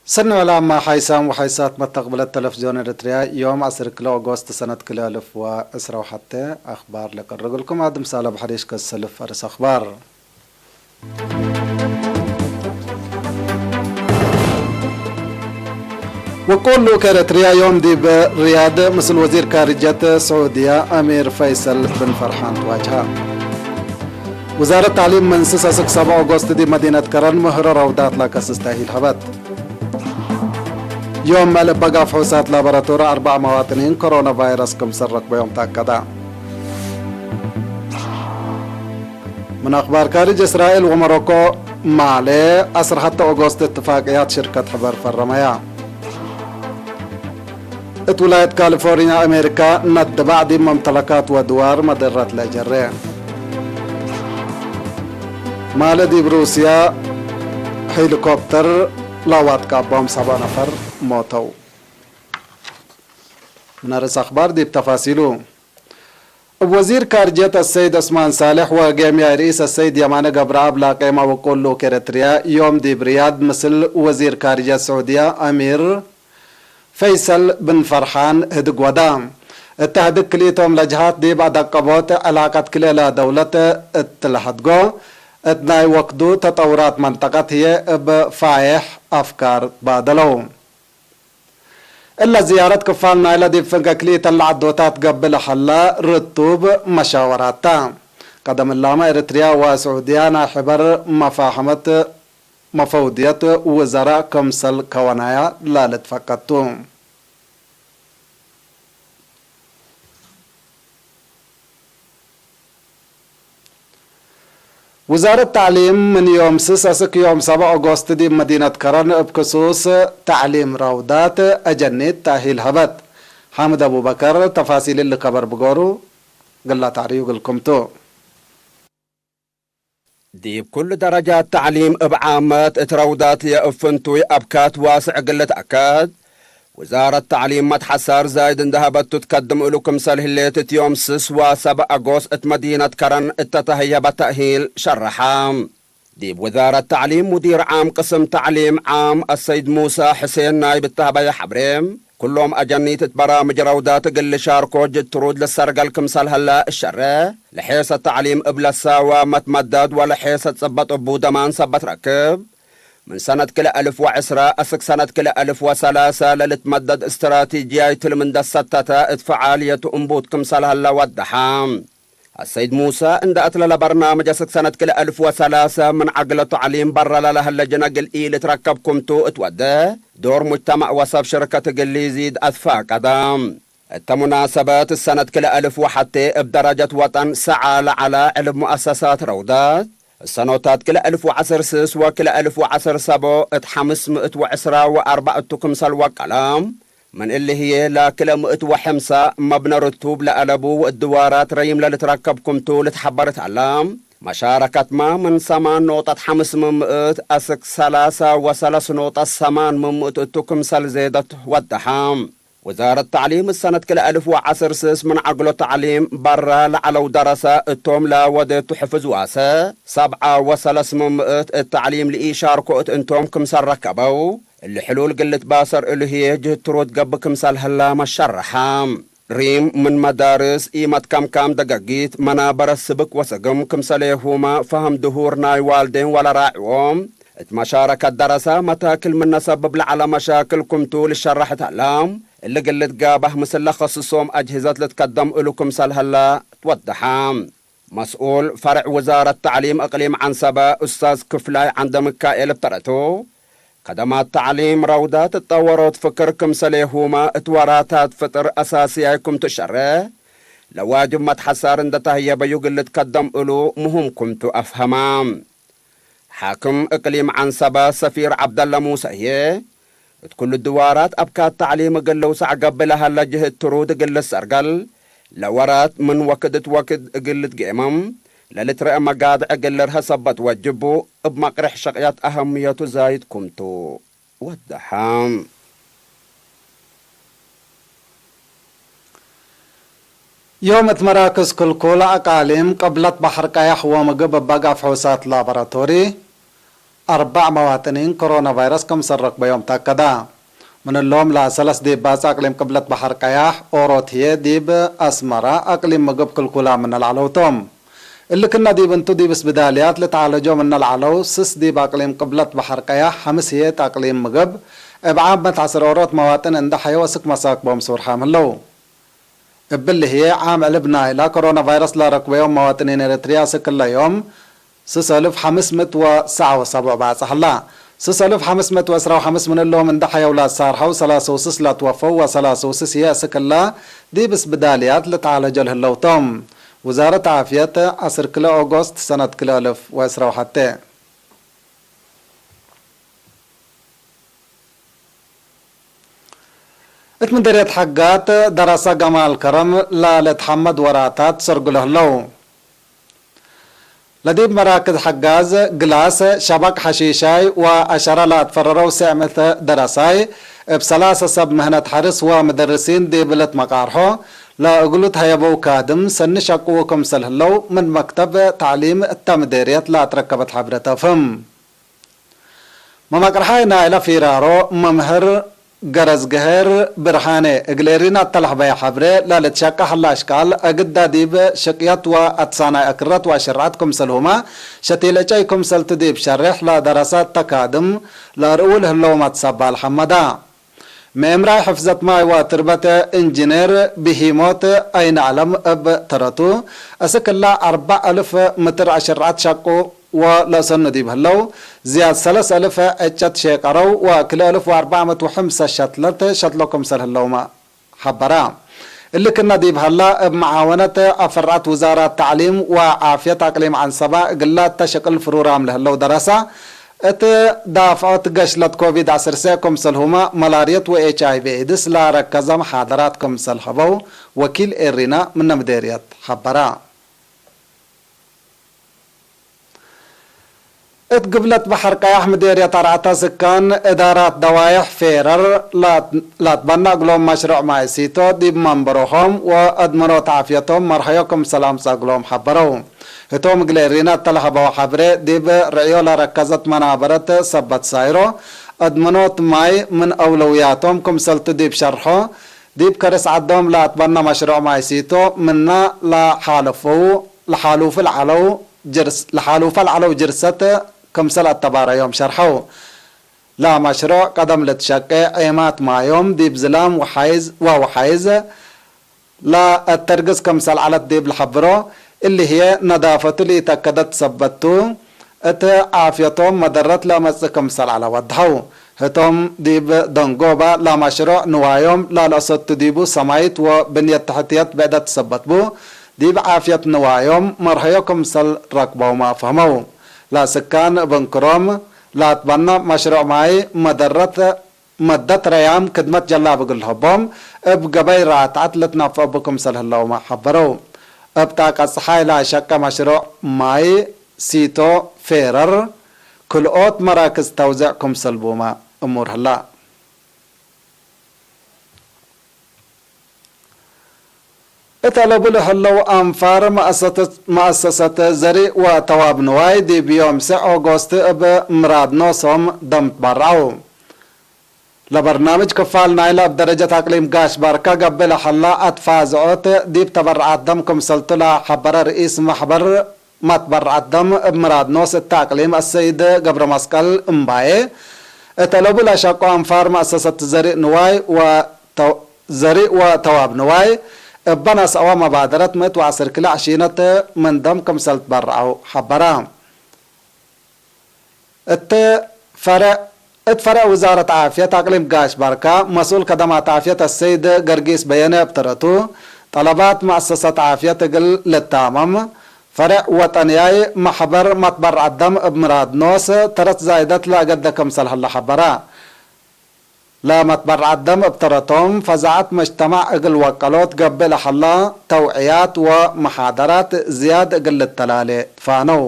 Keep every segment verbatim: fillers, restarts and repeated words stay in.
ሰኒ ዕላማ ሓይሳም ወሓይሳት መተቅብለት ተለፍዝዮን ኤረትርያ፣ ዮም ዐስር ክልኤ ኦጎስት ሰነት ክልኤ አልፍ ወዕስራ ወሐቴ አኽባር ለቀርግልኩም። አድም ሳለ ብሐሪሽ ከሰልፍ አርስ አኽባር። ወቁል ልኡክ ኤረትርያ ዮም ዲብ ርያድ ምስል ወዚር ካርጀት ስዑድያ አሚር ፈይሰል ብን ፈርሓን ትዋጅሃ። ውዛረት ተዕሊም ምን ስስ አስክ ሰብዓ ኦጎስት ዲብ መዲነት ከረን ምህሮ ረውዳት ለከስስ ተእሂል ሀበት። ዮም መልእ በጋፍ ሑሳት ላቦራቶሪ አርበዕ መዋጥኒን ኮሮና ቫይረስ ክምሰል ረክበዮም ተአከደ። ምን አኽባር ካርጅ፣ እስራኤል ወሞሮኮ ማሌ ዐስር ሐቴ ኦጎስት እትፋቅያት ሽርከት ሕበር ፈረመያ። እት ውላየት ካሊፎርኒያ አሜሪካ ነድባዕ ዲብ መምተለካት ወድዋር መደረት ለጀሬ። ማሌ ዲብ ሩስያ ሄሊኮፕተር ለዋትቃቦም ሰብዓ ነፈር ሞተው። ምን አርእስ አኽባር ዲብ ተፋሲሉ። እብ ወዚር ካርጅየት አሰይድ ዑስማን ሳልሕ ወጌምያይ ርኢስ አሰይድ የማነ ገብረአብ ላቄመ ውቁል ልኡክ ኤረትርያ ዮም ዲብ ርያድ ምስል ወዚር ካርጅየት ስዑድያ አሚር ፈይሰል ብን ፈርሓን ህድግ ወዳ። እተ ህድግ ክልኢቶም ለጀሃት ዲብ አደቀቦት ዕላቀት ክልኤ ለደውለት እት ለሐድጎ እት ናይ ወክዱ ተጠውራት መንጠቀት ህዬ እብ ፋዬሕ አፍካር ባደለው። እለ ዝያረት ክፋል ናይለ ዲብ ፍንገ ክልኢተን ለዐዶታት ገብእ ለሀላ ርቱብ መሻወራት ተ። ቀደም እላመ ኤረትርያ ወስዑድያ ናይ ሕበር መፋሐመት መፈውድየት ውዘራእ ክምሰል ከወናያ ለልትፈቀድ ቱ። ውዛረት ተዕሊም ምን ዮም ስስ አስክ ዮም ሰብዕ ኦጎስት ዲብ መዲነት ከረን እብ ክሱስ ተዕሊም ረውዳት አጀኒት ተእሂል ሀበት። ሓምድ አቡበከር ተፋሲል እሊ ከበር ብጎሩ ግላ ተዕርዩ እግልኩም ቱ። ዲብ ኩሉ ደረጃት ተዕሊም እብ ዓመት እት ረውዳት የእብ ፍንቱይ አብካት ዋስዕ እግል ልትአከድ፣ ውዛረት ተዕሊም መትሐሳር ዛይድ እንዴ ሀበቱ ትከድም እሉ ክምሰል ህሌት እት ዮም ስስ ወሰብዕ አጎስት እት መዲነት ከረን እተ ተህየበ ተእሂል ሸረሐ። ዲብ ውዛረት ተዕሊም ሙዲር ዓም ቅስም ተዕሊም ዓም አሰይድ ሙሳ ሕሴን ናይብ እተሀበየ ሐብሬ፣ ኩሎም አጀኒት እት በራምጅ ረውዳት እግል ልሻርኮ ጅትሩድ ልሰርገል ክምሰል ሀለ እሸሬ፣ ለሔሰ ተዕሊም እብ ለሳወ መትመደድ ወለሔሰ ጽበጥ እቡ ደማን ሰበት ረክብ። ምን ሰነት ክልኤ አልፍ ወዕስራ አስክ ሰነት ክልኤ አልፍ ወሰላሰ ለልትመደድ እስትራቲጅያይ ትልም እንደ ሰተተ እት ፈዓልየቱ እንቡት ክምሰል ሀለ ወደሐ። አሰይድ ሙሰ እንደ አትለለ በርናምጅ አስክ ሰነት ክልኤ አልፍ ወሰላሰ ምን ዐግለ ተዕሊም በረ ለለሀለ ጅነ ግልኢ ልትረከብ ክምቱ እት ወደ፣ ዶር ሙጅተመዕ ወሰብ ሽርከት እግል ሊዚድ አትፋቀደ። እተ ሙናሰበት፣ ሰነት ክልኤ አልፍ ወሐቴ እብ ደረጀት ወጠን ሰዐ ለዐለ ዕልብ ሙአሰሳት ረውዳት፣ ሰኖታት ክልኤ አልፍ ወዐስር ስስ ወክልኤ አልፍ ወዐስር ሰቦ እት ሐምስ ምእት ወዕስራ ወአርበዕ እቱ ክምሰል ወቀለ። ምን እሊ ህዬ፣ ለክልኤ ምእት ወሐምሳ መብነ ርቱብ ለአለቡ ወእድዋራት ረይም ለልትረከብ ክምቱ ልትሐበርት ዐለ። መሻረከትመ ምን ሰማን ኖጠት ሐምስ ምን ምእት አስክ ሰላሰ ወሰለስ ኖጠት ሰማን ምን ምእት እቱ ክምሰል ዜደት ወደሐ። ውዛረት ተዕሊም ሰነት ክልኤ አልፍ ወዐስር ስስ ምን ዐግሎ ተዕሊም በረ ለዐለው ደረሰ እቶም ለወዴቱ ሕፍዝ ዋሰ፣ ሰብዐ ወሰለስ ምን ምእት እት ተዕሊም ለኢሻርኮ እት እንቶም ክምሰል ረከበው፣ እሊ ሕሉል እግል ልትባሰር እሉ ህዬ ጅህት ትሩድ ገብእ ክምሰል ህለ መሸረሐ። ሪም ምን መዳርስ ኢመትከምካም ደገጊት መናበረት ስብክ ወስግም ክምሰሌሁመ ፈሀም ድሁር ናይ ዋልዴን ወለራዕዎም እት መሻረከት ደረሰ መታክል ምነ ሰብብ ለዐለ መሻክል ክምቱ ልሸረሕ ተለ። እሊ እግል ልትጋባህ ምስል ለከስሶም አጅህዘት ልትከደም እሉ ክምሰል ህለ ትወደሐ። መስኡል ፈርዕ ውዛረት ተዕሊም እቅሊም ዐንሰበ ኡስታዝ ክፍላይ ዐንደሚካኤል እብ ተረቱ፣ ከደማት ተዕሊም ረውዳት እጠወሮት ፍክር ክምሰሌሁመ እት ወራታት ፍጥር አሳስያይ ክም ትሸሬ፣ ለዋጅብ መትሐሳር እንደ ተህየበዩ እግል ልትከደም እሉ ሙሁም ክምቱ አፍሀመ። ሓክም እቅሊም ዐንሰበ ሰፊር ዐብደለ ሙሰ ህዬ፣ እት ኩሉ ድዋራት አብካት ተዕሊም እግል ልውሰዕ ገብእ ለሀለ ጅህት ትሩድ እግል ልሰርገል፣ ለወራት ምን ወክድ እት ወክድ እግል ልትጌመም፣ ለልትረአ መጋድዕ እግል ልርሀ ሰበት ወጅቡ፣ እብ መቅርሕ ሸቅያት አሀምየቱ ዛይድ ክምቱ ወደሐ። ዮም እት መራክዝ ክልኩል አቃሊም ቅብለት በሐር ቀየሕ ወምግብ እበ ጋፍ ሑሳት ላቦራቶሪ አርበዕ መዋጥኒን ኮሮና ቫይረስ ክምሰል ረክበዮም ተአከደ። ምን እሎም ለሰለስ ዲብ ባጽዕ አቅሊም ቅብለት በሐር ቀያሕ፣ ኦሮት ህዬ ዲብ አስመረ አቅሊም ምግብ ክልኩላ ምነ ለዐለው ቶም። እሊ ክነ ዲብ እንቱ ዲብ ስብዳልያት ልትዓለጆ ምነ ለዐለው ስስ ዲብ አቅሊም ቅብለት በሐር ቀያሕ፣ ሐምስ ህዬ እት አቅሊም ምግብ እብ ዓመት ዐስር ኦሮት መዋጥን እንዴ ሐየው አስክ መሳክቦም ሱር ሐም ህለው። እብሊ ህዬ ዓም ዕልብ ናይላ ኮሮና ቫይረስ ለረክበዮም መዋጥኒን ኤረትርያ አስክ እለ ዮም ስስ አልፍ ሐምስ ምእት ወሰዓ ወሰቡዕ ባጽዕ ህላ። ስስ አልፍ ሐምስ ምእት ወዕስራ ወሐምስ ምን እሎም እንዴ ሐየው ለአሳርሐው፣ ሰላስ ወስስ ለትወፈው ወሰላስ ወስስ ህዬ አስክ እለ ዲብ ስብዳልያት ልትዓለጆ ለህለው ቶም። ውዛረት ዓፍየት፣ ዐስር ክልኤ ኦጎስት ሰነት ክልኤ አልፍ ወዕስራ ወሐቴ። እት ምደርየት ሐጋት ደረሰ ገማል ከረም ለልትሐመድ ወራታት ሰርጉ ለህለው። ለዲብ መራክዝ ሐጋዝ፣ ግላስ፣ ሸበቅ ሐሺሻይ ወአሸረ ለአትፈረረው ስዕም እት ደረሳይ፣ እብ ሰላሰ ሰብ ምህነት ሐርስ ወምደርሲን ዲብ ልትመቃርሖ ለእግሉ ተሀየበው ካድም ሰኒ ሸቅዉ ክምሰል ህለው ምን መክተብ ተዕሊም እተ ምዴርየት ለአትረከበት ሐብረ ተፍህም። መመቅርሓይ ናይለ ፊራሮ መምህር ገረዝግሄር ብርሃኔ እግል ኤሪና እተ ለሀበየ ሐብሬ፣ ለልትሸቀ ሀለ አሽቃል አግዳ ዲብ ሽቅየት ወአትሳናይ አክረት ወአሸርዐት ክምሰልሁመ ሸቲል ዕጨይ ክምሰልቱ ዲብ ሸሬሕ ለደረሰ እተ ካድም ለአርኡ ለህለው መትሰባል ሐመዳ። መኤምራይ ሕፍዘት ማይ ወትርበት እንጅኔር ብሂሞት አይነአለም እብ ተረቱ፣ አስክ እለ አርበዕ አልፍ ምትር አሸርዐት ሸቁ ወለሰኑ ዲብ ህለው፣ ዝያድ ሰለስ አልፍ ዕጨት ሼቀረው ወክልኤ አልፍ ወአርበዕ ምእት ወሐምሰ ሸትለት ሸትሎ ክምሰል ህለውመ ሐበረ። እሊ ክነ ዲብ ሀላ፣ እብ መዓወነት አፈርዐት ውዛራት ተዕሊም ወዓፍየት አቅሊም ዐንሰበ፣ እግላ እተ ሸቅል ፍሩራም ለህለው ደረሰ፣ እት ዳፍዖት ገሽለት ኮቪድ ዐሰርተ ክምሰልሁመ፣ መላርየት ወኤች አይ ቪ ኤድስ ለረከዘ መሓደራት ክምሰል ሀበው፣ ወኪል ኤሪና ምነ ምዴርየት ሐበረ። እት ግብለት በሐር ቀያሕ ምዴርየት አርዐተ ስካን እዳራት ደዋይሕ ፌረር ላት-፣ ላትበነ እግሎም መሽሩዕ ማይ ሲቶ ዲብ መንበሮሆም ወአድመኖት ዓፍየቶም መርሀዮ ክምሰል አምጸ እግሎም ሐበረው። ህቶም እግል ኤሪና እተ ለሀበው ሐብሬ፣ ዲብ ርዕዮ ለረከዘት መናበረት ሰበት ሳይሮ፣ አድመኖት ማይ ምን አውለውያቶም ክምሰልቱ ዲብ ሸርሖ፣ ዲብ ከርስ ዐዶም ለአትበነ መሽሩዕ ማይ ሲቶ ምነ ለሓለፈው ለሓሉፍ ለዐለው ጅርስ-፣ ለሓሉፈ ለዐለው ጅርሰት ክምሰል አተባረዮም ሸርሐው። ለመሽሮዕ ቀደም ልትሸቄ ዔማት ማዮም ዲብ ዝላም ወሓይዝ ወወሓይዝ ለአተርግዝ ክምሰል ዐለት ዲብ ለሐብሮ፣ እሊ ህዬ ነዳፈቱ ለኢተአከደት ሰበት ቱ፣ እት ዓፍየቶም መደረት ለአመጽእ ክምሰል ዐለ ወድሐው። ህቶም ዲብ ደንጎበ ለመሽሮዕ ንዋዮም ለልአሰቱ ዲቡ ሰማይት ወብንየት ተሕትየት ብዕደት ሰበት ቡ፣ ዲብ ዓፍየት ንዋዮም መርሀዮ ክምሰል ረክበውመ ፈህመው። ለስካን እብ እንክሮም ለአትበነ መሽሮዕ ማይ መደረት መደት ረያም ክድመት ጀላብ እግል ለሀቦም እብ ገበይ ረአትዐት ልትነፈዕ እቡ ክምሰል ህለውመ ሐበረው። እብ ጣቀት ጸሓይ ለአሸቄ መሽሮዕ ማይ ሲቶ ፌረር ክልኦት መራክዝ ተውዜዕ ክምሰል ቡመ እሙር ህላ። እት አለቡ ለህለው አንፋር መአሰሰት፣ መአሰሰት ዘሪእ ወተዋብ ንዋይ ዲብ ዮም ሰዕ ኦጎስት እብ ምራድ ኖሶም ደም ትበረዐው። ለበርናምጅ ክፋል ናይለ እብ ደረጀት አቅሊም ጋሽ ባርካ ገብእ ለሀላ አትፋዝዖት ዲብ ተበረዓት ደም ክምሰልቱ ለሐበረ ርኢስ መሕበር መትበረዓት ደም እብ ምራድ ኖስ እተ አቅሊም አሰይድ ገብረመስቀል እምባዬ፣ እት አለቡ ለሸቆ አንፋር መአሰሰት ዘሪእ ንዋይ ወተ-፣ ዘሪእ ወተዋብ ንዋይ እበ ነስአወ መባደረት ምእት ወዐስር ኪሎ ዕሺነት ምን ደም ክምሰል ትበረዐው ሐበረ። እት ፈሬዕ፣ እት ፈሬዕ ውዛረት ዓፍየት አቅሊም ጋሽ ባርካ፣ መስኡል ከደማት ዓፍየት አሰይድ ገርጊስ በየነ እብ ተረቱ፣ ጠለባት መአሰሰት ዓፍየት እግል ልታመም፣ ፈሬዕ ወጠንያይ መሕበር መትበረዐት ደም እብ ምራድ ኖስ፣ ተረት ዛይደት ለአገደ ክምሰል ሀለ ሐበረ። ለመትበረዐት ደም እብ ተረቶም፣ ፈዛዐት መጅተማዕ እግል ወቀሎት ገብእ ለሀላ ተውዕያት ወመሓደራት ዝያድ እግል ልተላሌ ትፋነው።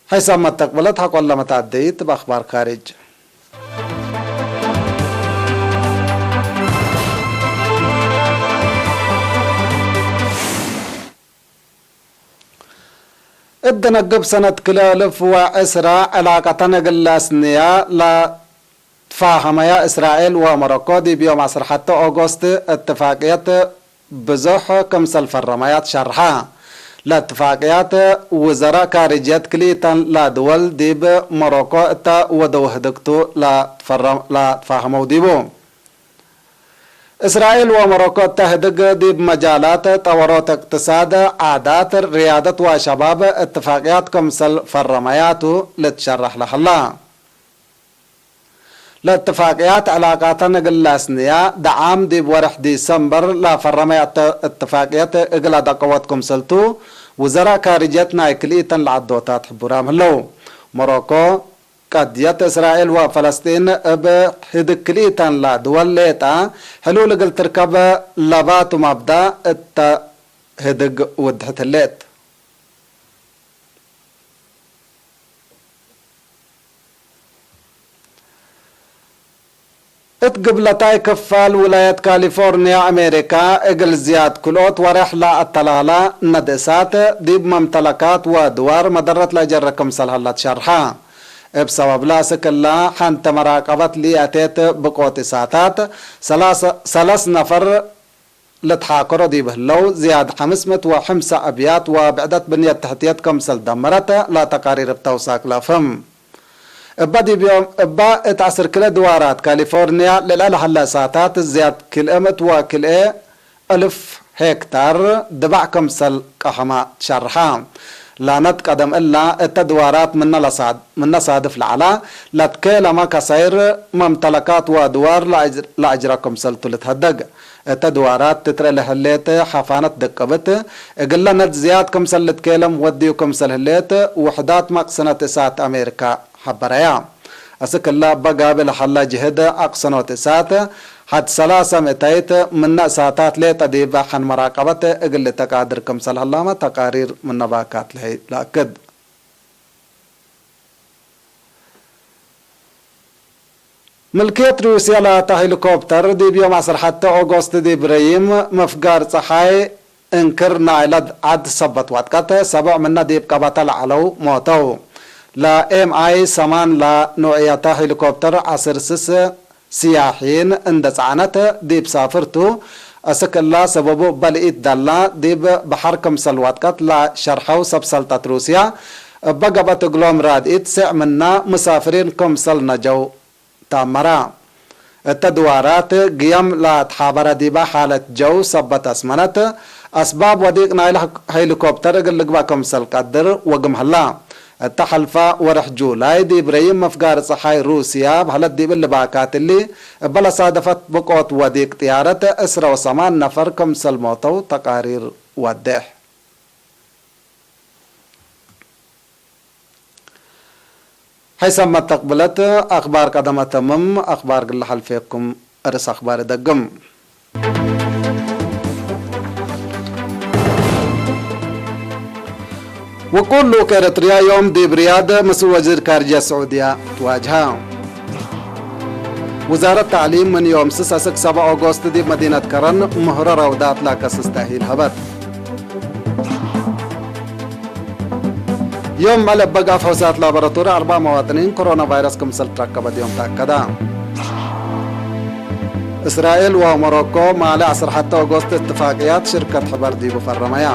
ሐይሳም መተቅበለት ሐቆለ መተአደይት እብ አክባር ካርጅ። እት ነግብ ሰነት ክልኤ እልፍ ወዕስራ ዕላቀተን እግል ለአስንያ ለትፋሀመያ እስራኤል ወሞሮኮ፣ ዲብ ዮም ዐስር ሐተ ኦጎስት እትፋቅየት ብዙሕ ክምሰል ፈረመያ ትሸርሐ። ለእትፋቅያት ውዘራእ ካርጅየት ክልኢተን ለድወል ዲብ ሞሮኮ እተ ወደው ህድግ ቱ ለትፈረ-፣ ለትፋሀመው ዲቡ። እስራኤል ወሞሮኮ እተ ህድግ ዲብ መጃላት ጠወሮት እቅትሳድ፣ ዓዳት፣ ርያደት ወሸባብ እትፋቅያት ክምሰል ፈረመያ ቱ ልትሸረሕ ለሀላ። ለእትፋቅያት ዕላቃተን እግል ለአስንያ፣ ደዓም ዲብ ወርሕ ዲሰምበር ለፈረመ እተ-፣ እትፋቅየት እግል አደቀወት ክምሰልቱ፣ ውዘራእ ካርጅየት ናይ ክልኢተን ለዐዶታት ሕቡራም ህለው። ሞሮኮ፣ ቀድየት እስራኤል ወፈለስጢን እብ ህድግ ክልኢተን ለድወል ሌጠ ሕሉል እግል ትርከብ ለባቱ መብዳ እተ ህድግ ውድሕት ህሌት። እት ግብለታይ ክፋል ውላየት ካሊፎርንያ አሜሪካ፣ እግል ዝያድ ክልኦት ወሬሕ ለአተላላ ነድ እሳት ዲብ መምተለካት ወድዋር መደረት ለአጀረ ክምሰል ሀላ ትሸርሐ። እብ ሰበብለ፣ አስክ እላ ሐንተ መራቀበት ለአቴት ብቆት እሳታት፣ ሰላሰ-፣ ሰለስ ነፈር ልትሓከሮ ዲብ ህለው፣ ዝያድ ሐምስ ምእት ወሐምሳ አብያት ወብዕደት ብንየት ተሕትየት ክምሰል ደመረት ለተቃሪር እብ ተውሳክ ለአፍህም። እበ ዲብ ዮም እበ እት ዐስር ክልኤ ድዋራት ካሊፎርንያ ልልዐ ለሀለ እሳታት ዝያድ ክልኤ ምእት ወክልኤ እልፍ ሄክታር ድባዕ ክምሰል ቀሐመ ትሸርሐ። ላነት ቀደም እላ እተ ድዋራት ምነ ለሳድ-፣ ምነ ሳድፍ ለዐላ ለትኬለመ ከሳይር መምተለካት ወድዋር ለአጅ-፣ ለአጅረ ክምሰልቱ ልትሀደግ። እተ ድዋራት ትትረኤ ለህሌት ሐፋነት ደቅብት፣ እግለ ነድ ዝያድ ክምሰል ልትኬለም ወድዩ ክምሰል ህሌት ውሕዳት መቅሰነት እሳት አሜሪካ ሐበረያ። አስክ እለ እበ ጋብእ ለሀለ ጅህድ አቅሰኖት እሳት፣ ሐድ ሰላሰ ምእተይት ምነ እሳታት ሌጠ ዲብ ሐን መራቀበት እግል ልተቃድር ክምሰል ሀላመ ተቃሪር ምነ ባካት ለህይ ለአክድ። ምልክየት ሩስየ ላተ ሄሊኮፕተር፣ ዲብ ዮም ዐስር ሐተ ኦጎስት ዲብ ረዪም መፍጋር ጸሓይ እንክር ናይለ ዐድ ሰበት ወድቀት፣ ሰቦዕ ምነ ዲብ ቀበተ ለዐለው ሞተው። ለኤም አይ ሰማን ለኖዕየተ ሄሊኮፕተር ዐስር ስስ ስያሒን እንደ ጸዐነት ዲብ ሳፍርቱ፣ አስክ እላ ሰበቡ እበ ለኢትደላ ዲብ በሐር ክምሰል ወድቀት ለሸርሐው ሰብ ሰልጠት ሩስያ፣ እበ ገብአት እግሎም ራድኢት ስዕ ምነ ሙሳፍሪን ክምሰል ነጀው ተአመረ። እተ ድዋራት ግየም ለአትሓበረ ዲበ ሓለት ጀው ሰበት አስመነት፣ አስባብ ወዲቅ ናይለ ሄሊኮፕተር እግል ልግበእ ክምሰል ቀድር ወግም ሀላ። እተ ሐልፈ ወርሕ ጁላይ ዲብ ረዪም መፍጋር ጸሓይ ሩስያ በህለት ዲብ እሊ ባካት እሊ እበ ለሳደፈት ብቆት ወዲቅ ጥያረት ዕስረ ወሰማን ነፈር ክምሰል ሞተው ተቃሪር ወዴሕ። ሐይሰ መተቅብለት አክባር ቀደም አተምም፣ አክባር ግለ ሐልፌኩም እርስ አክባር እደግም። ውቁል ልኡክ ኤረትርያ ዮም ዲብ ርያድ ምስል ወዚር ካርጅየት ስዑድያ ትዋጅሀ። ውዛረት ተዕሊም ምን ዮም ስስ አስክ ሰብዓ ኦጎስት ዲብ መዲነት ከረን ምህሮ ረውዳት ለአከስስ ተእሂል ሀበት። ዮም መለበ ጋፍ ሑሳት ላቦራቶሪ አርበዕ መዋጥኒን ኮሮና ቫይረስ ክምሰል ትረከበት ዮም ተአከደ። እስራኤል ወሞሮኮ ማሌ ዐስር ሐተ ኦጎስት እትፋቅያት ሽርከት ሕበር ዲቡ ፈረመያ።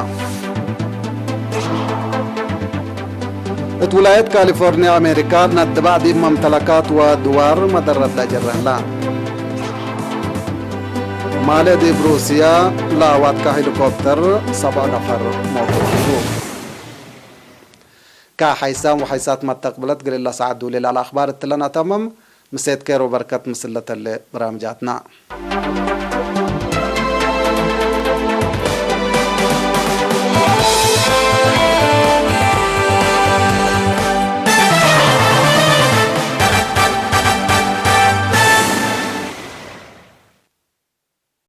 እት ውላየት ካሊፎርንያ አሜሪካ፣ ነድባዕ ዲብ መምተለካት ወድዋር መደረት ለጀረ ህላ። ማሌ ዲብ ሩስያ ለአዋድቀ ሄሊኮፕተር ሰብዕ ነፈር ሞቱ ዲቡ። ከሐይሳም ወሐይሳት መተቅብለት ግል እለ ሰዓት ዱሌ ለአክባር እትለን አተምም። ምሴት ኬር ወበርከት ምስል ለተሌ በራምጃትና።